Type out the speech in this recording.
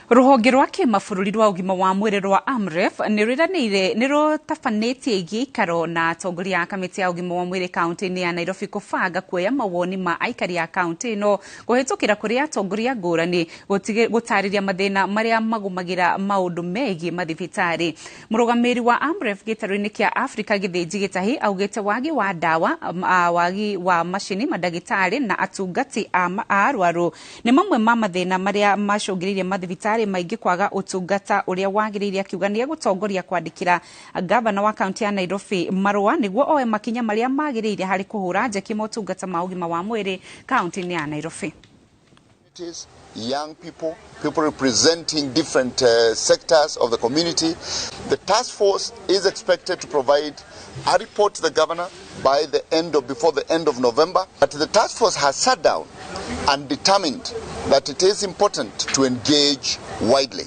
Rũhonge rwa kĩmabũrũri rwa ũgima wa mwĩrĩ rwa AMREF nĩ rwĩranĩire nĩ rũtabanĩtie gĩikaro na atongoria a kamĩtĩ ya ũgima wa mwĩrĩ kaunti-inĩ ya Nairobi kũbanga kuoya mawoni ma aikari a kaunti ĩno kũhĩtũkĩra kũrĩ atongoria ngũrani gũtarĩria mathĩna marĩa magũmagĩra maũndũ megiĩ mathibitarĩ. Mũrũgamĩrĩri wa AMREF gĩtarũ-inĩ kĩa Afrika Gĩthĩnji Gĩtahi augĩte wagi wa ndawa, wagi wa macini, mandagĩtarĩ na atungati a arwaru nĩ mamwe ma mathĩna marĩa macũngĩrĩirie mathibitarĩ maingĩ kwaga ũtungata ũrĩa wagĩrĩire, akiuga nĩ egũtongoria kwandĩkĩra gavana wa kaunti ya Nairobi marũa nĩguo oe makinya marĩa magĩrĩire harĩ kũhũra njeki motungata ma ũgima wa mwĩrĩ kaunti-inĩ ya Nairobi. Young people, people representing different sectors of the community. The task force is expected to provide a report to the governor by the end of, before the end of November. But the task force has sat down and determined that it is important to engage widely.